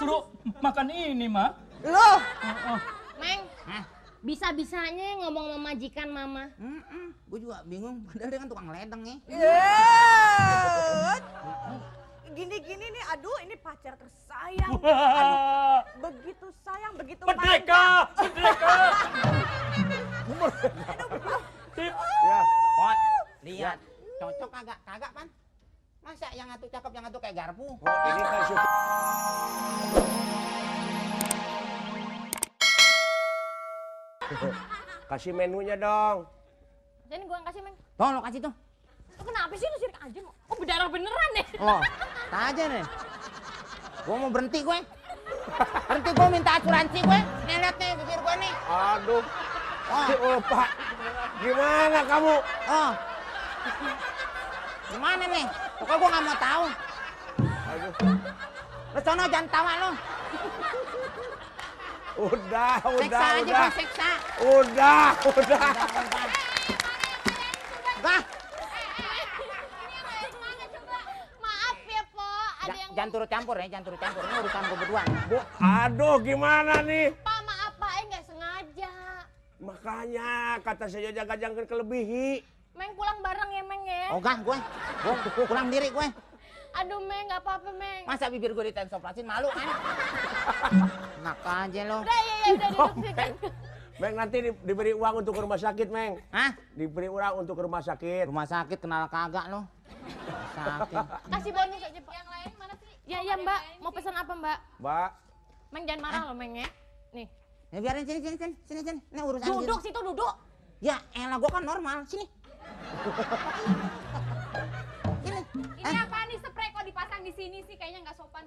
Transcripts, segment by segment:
suruh makan ini, Mak. Loh. Meng, bisa-bisanya ngomong sama majikan mama. Gue juga bingung, padahal dia kan tukang ledeng nih. Gini-gini nih, aduh ini pacar tersayang. Aduh, begitu sayang, begitu Merdeka! Merdeka! Ya, Pot, lihat. Cocok kagak? Kagak, Pan. Masa yang atuh cakep, yang atuh kayak garpu? Oh, ini kan syukur. Kasih menunya dong. Jadi gua yang kasih, Meng. Tuh, lo kasih tuh. Lu kenapa sih lu sirik aja? Oh, berdarah beneran deh. Oh, tak aja nih. Gue mau berhenti gue. Berhenti gue minta asuransi gue. Nih lihat nih bibir gue nih. Aduh. Oh, Pak. Gimana kamu? oh. Gimana nih? Pokoknya gue nggak mau tahu. Aduh. Lo sono jangan tawa lo. Udah. Seksa aja gue seksa. Udah. Bah, Maaf ya, Po. Ada yang jangan turut campur ya, jangan turut campur. Ini urusan gue berdua. Bu, aduh gimana nih? Pak, maaf Pak, nggak sengaja. Makanya kata saya jaga jangan kelebihi. Meng pulang bareng ya, Meng ya. Ogah gue pulang diri gue. Aduh, Meng, nggak apa-apa, Meng. Masa bibir gue ditensoplasin malu kan? Enak aja lo. Udah, ya, udah duduk. Meng nanti diberi uang untuk ke rumah sakit, Meng. Hah? Diberi uang untuk ke rumah sakit. Rumah sakit kenal kagak lo? Sakit. Kasih bonus aja, Pak. Yang lain mana sih? Ya, Mbak. Mau pesan apa, Mbak? Mbak, Meng, jangan marah loh, Meng ya. Nih. Ya biarin sini. Ini urusan Duduk gitu. situ, duduk. Ya, elah gua kan normal. Sini. Sini. Ini apa nih spray kok dipasang di sini sih? Kayaknya nggak sopan.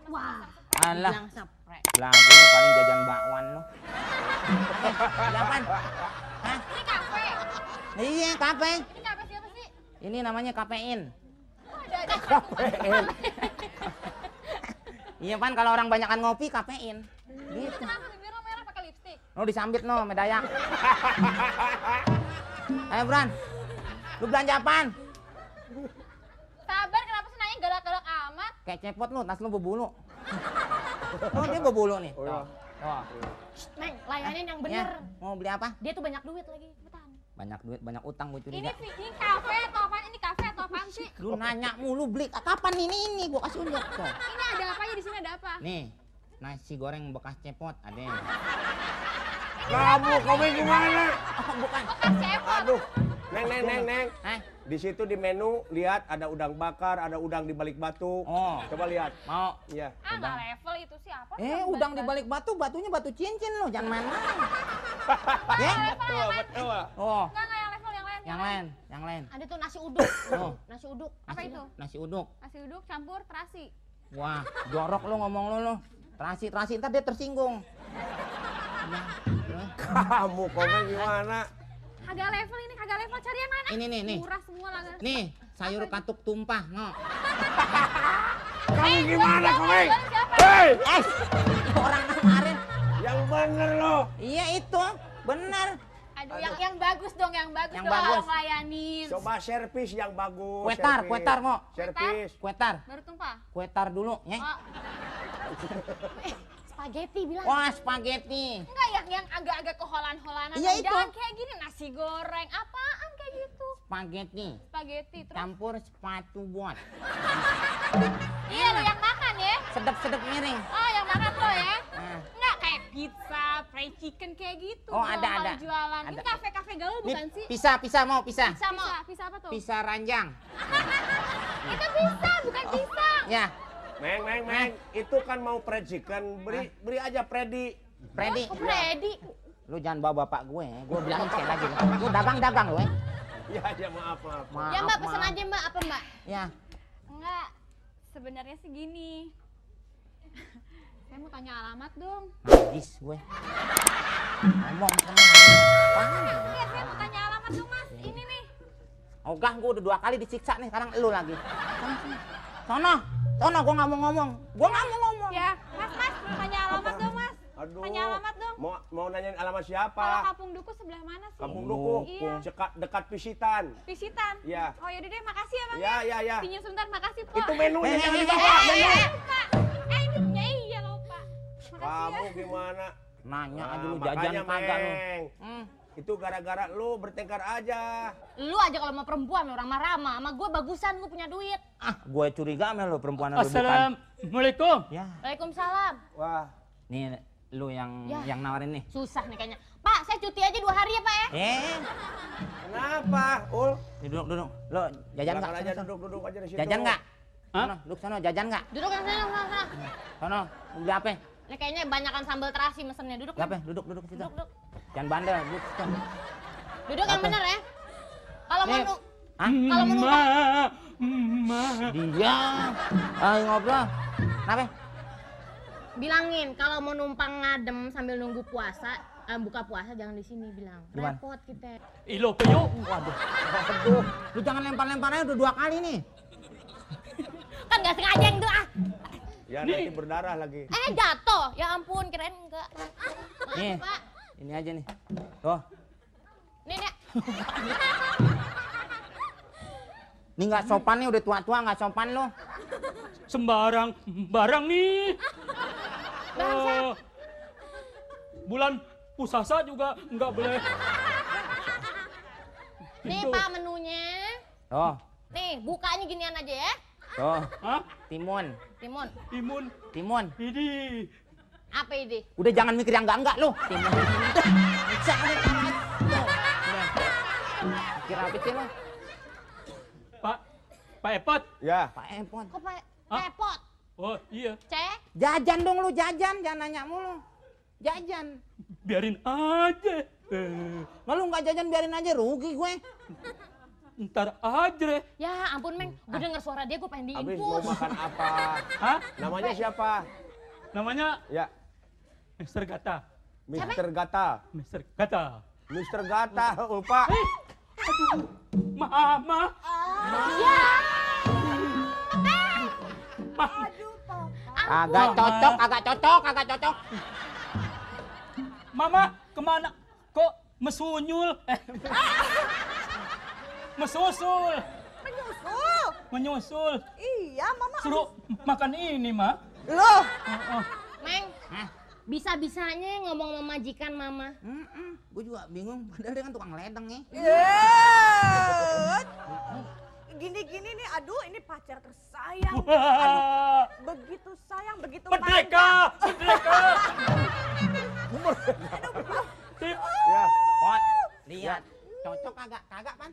Wah. Alah. Bilang spray. Lagu lu paling jajan bakwan lo. Apaan? Hah? Ini kafe. Iya, kafe. Ini kafe siapa sih? Ini namanya kafein. Oh, ada. Kafein. Iya, Pan, kalau orang banyakan ngopi kafein. Gitu. Kenapa bibir lo merah pakai lipstik? Lo disambit no, medayak. Ayo, Bran. Lu belanja apaan? Sabar, kenapa sih nanya galak-galak amat? Kayak cepot lu, tas lu berbulu. Oh, dia berbulu nih. Oh, iya. Tuh. Meng, layanin yang Ya, bener. mau beli apa? Dia tuh banyak duit lagi. Cepetan. Banyak duit, banyak utang gue Ini curiga. kafe atau apaan? Ini kafe atau apaan sih? Lu nanya mulu beli kapan ini gua kasih unjuk tuh. Ini ada apa aja di sini ada apa? Nih, nasi goreng bekas cepot ada. kamu gimana? Oh, bukan. Bekas cepot. Aduh. Neng. Hah? Di situ di menu lihat ada udang bakar, ada udang di balik batu. Oh. Coba lihat. Mau. Iya. Ah, nggak level itu sih apa? Udang di balik batu, batunya batu cincin lo, jangan main-main. Ya? Betul. Oh, Enggak yang level yang lain. yang lain. Ada tuh nasi uduk. Oh. Nasi uduk. Apa itu? Nasi uduk. Nasi uduk campur terasi. Wah, jorok lo ngomong lo. Terasi, ntar dia tersinggung. Kamu gimana? Kagak level ini, kagak level. Cari yang mana? Ini nih. Murah semua lah. Nih, sayur katuk tumpah, mau. Kamu gimana, Komeng? Siapa? Hei! Orang kemarin. Yang bener lo. Iya itu, bener. Aduh, yang bagus dong, yang bagus Yang dong. bagus. Layanin. Coba servis yang bagus. Kuetar, mau. Servis. Kuetar. Baru tumpah. Kuetar dulu, ya. Oh, Spaghetti bilang. Wah, spaghetti. enggak yang agak-agak keholan-holanan. Iya, itu. Jangan kayak gini, nasi goreng. Apaan kayak gitu? Spaghetti. Spaghetti terus. Campur sepatu bot. Iya, lo yang makan ya. Sedep-sedep miring. Oh, yang makan lo ya. Nah. Enggak kayak pizza, fried chicken kayak gitu. Oh, dong ada. kalau jualan. Ini Ada. kafe-kafe gaul Nih, bukan sih? pisah mau, pisah. Pizza apa tuh? Pisah ranjang. Itu pizza, bukan pisang. Ya, Meng. Itu kan mau fried chicken. Beri aja Freddy. Freddy. Oh, Freddy. Lu jangan bawa bapak gue, ya. Gue bilangin sekali lagi. Lu dagang lu, ya. Ya, maaf. Ya Mbak, pesen aja Mbak. Apa Mbak? Ya, Enggak. Sebenarnya sih gini. Saya mau tanya alamat dong. habis gue. Ngomong sama Iya, saya mau tanya alamat dong, Mas. Ini nih. Ogah, gue udah 2 kali disiksa nih, sekarang lu lagi. Sono, gue nggak mau ngomong. Ya, Mas, mau tanya alamat dong, Mas. Aduh. Tanya alamat dong. Mau nanyain alamat Kalau siapa? Kampung Duku sebelah mana sih? Kampung Duku. Iya. Dekat Pisitan. Pisitan. Iya. Oh, yaudah deh, makasih ya, Bang. Ya. Pinjam sebentar, makasih, Po. Itu menunya jangan Eh, dibawa. Menu. Pak. Ini punya iya loh. Kamu gimana? Nanya Nah, aja lu makanya, jajan kagak lu. Meng. Itu gara-gara lu bertengkar aja. Lu aja kalau sama perempuan orang marah-marah, sama gue bagusan gue punya duit. Ah, gue curiga sama lu perempuan lu bukan. Assalamualaikum. Ya, Waalaikumsalam. Wah, nih lu yang Ya. nawarin nih. Susah nih kayaknya. Pak, saya cuti aja 2 hari ya Pak ya. kenapa? Ul, Duduk. Lo jajan silakan nggak? aja Sono, duduk aja di situ. jajan nggak? Hah? Sono, duduk sono, jajan nggak? Duduk yang sana. Sono, beli apa? Ini kayaknya banyakan sambal terasi mesennya. Duduk. Beli apa? Bang. Duduk situ. Duduk. Jangan bandel, duduk. Sono. Duduk yang Apa? bener ya. Kalau mau Nih. nu- Hah? kalau mau numpang, Dia. Ayo ngobrol. Kenapa? bilangin kalau mau numpang ngadem sambil nunggu puasa, buka puasa jangan di sini bilang. Gimana? Repot kita. Ilo peyo. Waduh. Aduh. Lu jangan lempar-lemparnya udah 2 kali nih. Kan gak sengaja yang itu ah. Ya nanti berdarah lagi. Jatuh. Ya ampun, kirain enggak. Nih. Maaf Pak. Ini aja nih. Tuh. Nih. Ini nggak sopan nih, udah tua-tua nggak sopan lo. Sembarang barang nih. Barang siapa? Bulan puasa juga nggak boleh. Nih Itu. Pak menunya. Tuh. Nih, bukanya ginian aja ya. Tuh. Hah? Timun. Timun. Ini. Apa ini? Udah jangan mikir yang enggak lo. Timun. Bisa udah. Tuh. Udah. Mikir apa sih lo? Pak Epot. Ya. Pak Empon. Kok Pak Hah? repot? Oh iya. Cek. Jajan dong lu, jajan. Jangan nanya mulu. Jajan. Biarin aja. Lalu nggak jajan biarin aja, rugi gue. Ntar aja. Ya ampun Meng, gue denger suara dia gue pengen Habis mau diinfus. makan apa? Hah? Namanya siapa? Namanya Ya, Mr. Gata. Mr. Gata. Mr. Gata. Mr. Gata, Ulfa. Aduh. Mama. Ya. Agak cocok. Mama kemana? Kok mesunyul? Mesusul. Menyusul. Iya, Mama. Suruh makan ini, Ma. Loh, Meng, bisa-bisanya ngomong sama majikan mama. Gue juga bingung. Padahal dia kan tukang ledeng ya. Gini-gini nih, aduh ini pacar tersayang. Wah. Begitu sayang, begitu Merdeka. Tip. Ya, Pot, lihat. Cocok kagak pan?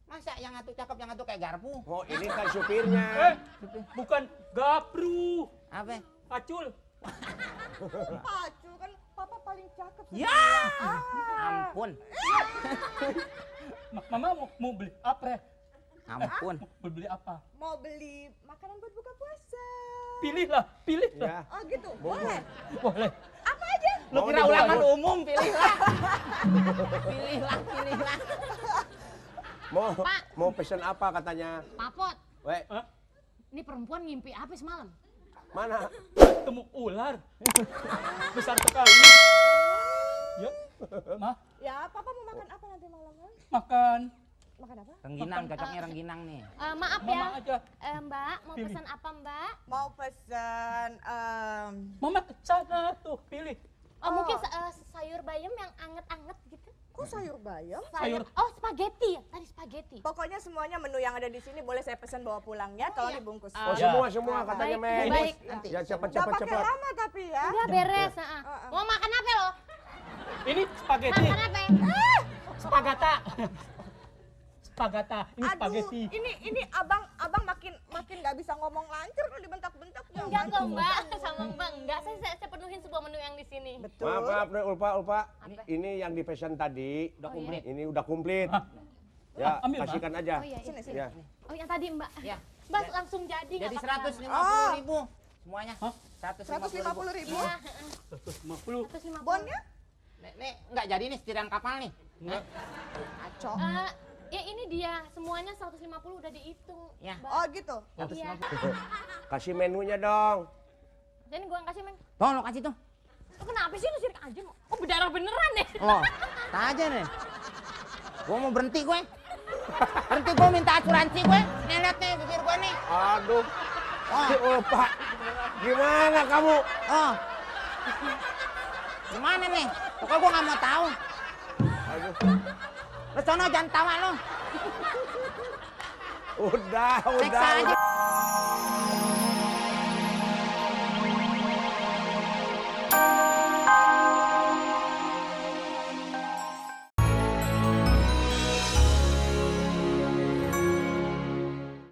Masa yang ngatu cakep, yang ngatu kayak garpu? oh ini kan supirnya. Bukan gapru. Apa? Acul. Pacu kan papa paling cakep. Ya! Ampun. Mama mau beli apa? Ampun. Mau beli apa? Mau beli makanan buat buka puasa. Pilihlah. Ya. Oh gitu, boleh. Boleh. Apa aja? Lu Mau kira dibuat ulangan buat- umum, pilihlah. Pilihlah. Mau pesen apa katanya? Papot, Weh, ini perempuan ngimpi apa semalam? mana? Ketemu ular. Besar sekali. Ya. Ma, Ya, papa mau makan apa nanti malam? makan. Makan apa? Rengginang, cocoknya rengginang nih. Maaf Mama ya, aja. Mbak, mau Pilih. pesan apa Mbak? Mau pesan Mama ke sana tuh, pilih. Mungkin sayur bayam yang anget-anget gitu. kok sayur bayam? Sayur. Oh, spaghetti ya, tadi spaghetti. Pokoknya semuanya menu yang ada di sini boleh saya pesan bawa pulang ya, kalau dibungkus. Oh, Ya. semua katanya, Baik, Meng. baik. Nanti. Ya cepat. Nggak pakai lama tapi ya. Udah beres. Mau makan apa lo? Ini spaghetti. Makan apa? Spagata. Spagata. Ini Aduh, spaghetti. ini abang makin nggak bisa ngomong lancar kalau dibentak-bentak. Enggak kok Mbak, sama Mbak enggak. Saya penuhin semua menu yang di sini. Betul. Maaf, Ulfa. Ini yang dipesan tadi. Udah komplit. Ini udah komplit. Hah? Ya, Ambil, Ma. kasihkan aja. Oh iya, Sini, iya. sini. Ya. Oh yang tadi Mbak. Ya. Mbak langsung jadi Jadi nggak pakai 150.000 semuanya. Hah? 150.000. lama. Iya, 150. 150. Bonnya? Nih, nggak jadi nih setiran kapal nih. Enggak. Aco. Ya ini dia, semuanya 150 udah dihitung. Ya. Mbak. Oh gitu. Iya. Kasih menunya dong. Jadi gua yang kasih Meng. Tuh, lo kasih tuh. Lo kenapa sih lu sirik aja? Oh berdarah beneran ya? Oh, tak aja nih. Gue mau berhenti gue. Berhenti gue minta asuransi gue. Nih lihat nih bibir gue nih. Aduh. Oh, Ulfa. Gimana kamu? oh. Gimana nih? Pokoknya gua nggak mau tahu. Aduh. Lu sono jangan tawa lu. Udah. Periksa aja.